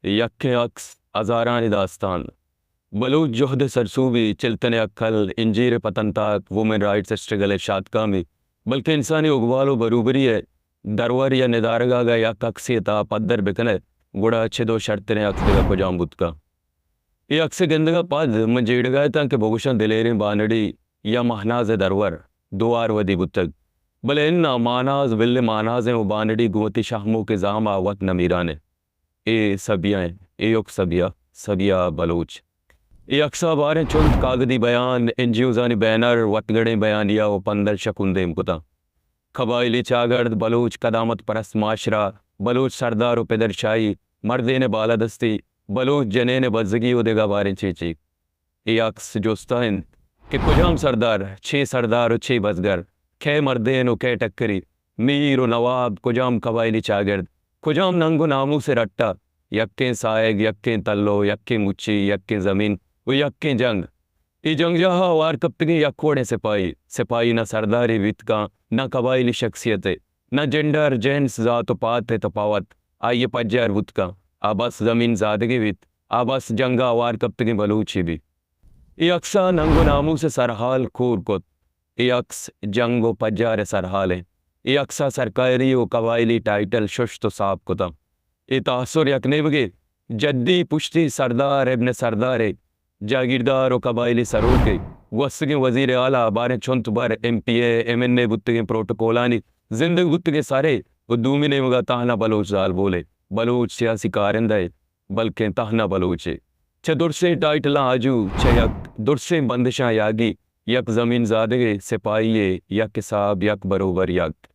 یکیں عکس، ہزارانی داستان۔ بلوچ جہد ءِ سرسوبی، چلتن ءِ ہکل، انجیر ءِ پتنتاک، وومن رائٹس اسٹرگل ءِ شاتکامی، بلکیں انسانی اگبال ءُ بروبری ءِ درور یا ندارگ ءَ اگاں یک عکسے ءِ تہا پدر بہ کن ئے، گڑا چد ءُ شرتریں عکس دگہ کجام بوت کنت؟ اے عکس ءِ گندگ ءَ پد من جیڑگ ءَ اتاں کہ بگوشاں دلیریں بانڑی یا مہناز ءِ درور دوار ودی بوتگ، بلے اناں، مہناز بل مہنازیں ءُ بانڑی گوں وتی شہموکیں زام ءَ وت نمیران انت۔ اے سبیہ انت، ایوک سبیہ، سبیہ بلوچ۔ اے عکس ءَ باریں چنت کاگدی بیان، این جی اوزانی بینر، وتگڑیں بیانیہ ءُ پندل شکون دیم کتاں۔ قبائلی چاگرد، بلوچ قدامت پرست معاشرہ، بلوچ سردار ءُ پدرشاہی، مردین ءِ بالادستی، بلوچ جنین ءِ بزگی ءُ دگہ باریں چیچی۔ اے عکس جست ءَ انت کہ کجام سردار، چے سردار ءُ چے بزگر، کئے مردین ءُ کئے ٹکری، میر ءُ نواب، کجام قبائلی چاگرد، کجام ننگ ءُ ناموس ءِ رٹ ءَ، یکیں ساہگ، یکیں تلو، یکیں مچی، یکیں زمین ءُ یکیں جنگ۔ اے جنگجاہ ءَ ہوار کپتگیں یک وڑیں سپاہی، سپاہی نہ سردارے بیت کن، نہ قبائلی شخصیتے، نہ جنڈر، جنس، ذات ءُ پات ءِ تپاوت آئی ءِ پجار بوت کن۔ آ بس زمین زادگے بیت، آ بس جنگ ءَ ہوار کپتگیں بلوچے بیت۔ اے عکس ءَ ننگ ءُ ناموس ءِ سرحال کور کت۔ اے عکس جنگ ءُ پجار ءِ سرحال انت۔ اے عکس ءَ سرکاری ءُ قبائلی ٹائٹل ششت ءُ ساپ کتاں۔ اے تاثر یک نیمگے جدی پشتی سردار ابن سردارے، جاگیردار ءُ قبائلی سروکے، گوستگیں وزیر اعلی، باریں چنت بر ایم پی اے، ایم این اے بوتگیں پروٹوکولانی زندگ بوتگیں سرے ءُ دومی نیمگ ءَ تہنا بلوچ زالبولے، بلوچ سیاسی کارندہ ءِ، بلکیں تہنا بلوچے۔ چہ درسیں ٹائٹلاں آجو، چہ یک درسیں بندشاں یاگی، یک زمین زادگے، سپاہی ءِ، یک حساب، یک بروبر، یک۔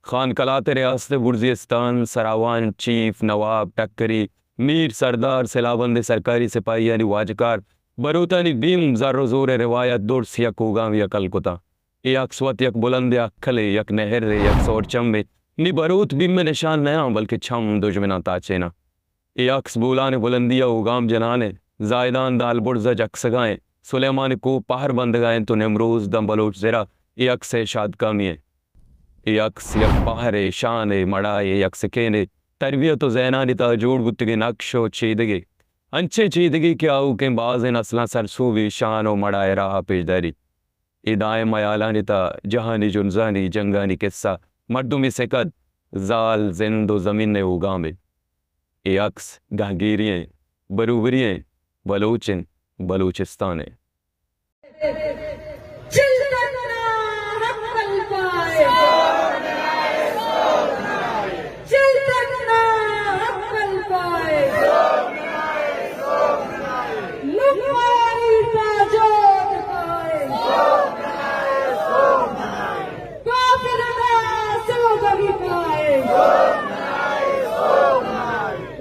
خان قلات ءِ ریاست ءِ برزی استان، سراوان، چیف، نواب، ٹکری، میر، سردار، سلاہ بندیں سرکاری سپاہیانی واجکار، بروتانی بیم، زر ءُ زور ءِ روایت، درس یک اوگامی ءَ کل کتاں۔ اے عکس وت یک بلندیں ہکلے، یک نہرے، یک سہرچمے۔ نی بروت بیم ءِ نشان نیاں، بلکیں چم دژمناں تاچیناں۔ اے عکس بولان ءِ بلندی ءَ اوگام جنان ءِ، زاہدان دالبرز ءَ جکسگا انت، سلیمان ءِ کوہ پہر بندگا انت ءُ نمروز داں بلوچ زرا اے عکس ءِ شادکامی انت۔ اے عکس یک پہرے، شانے، مڑاہے، یک سکینے، تربیت ءُ ذہنانی تہا جوڑ بوتگیں نقش ءُ چیدگے، انچیں چیدگے کہ آؤکیں بازیں نسلاں سرسوبی، شان ءُ مڑاہ ءِ راہ ءَ پیش داریت۔ اے دائم ہیالانی تہا جہانی جنزانی جنگانی کسہ، مردمی سکت، زال، زند ءُ زمین ءِ اوگام انت۔ اے عکس گہگیری انت، بروبری انت، بلوچ انت، بلوچستان انت۔ چلتن ءَ ہکل پائے۔ چلتن ءَ ہکل پائے۔ لکماری پاجوت پائے۔ کافر ءَ سوگوی پائے۔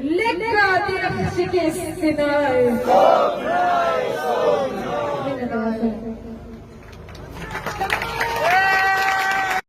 لکا دیر شکست نائے۔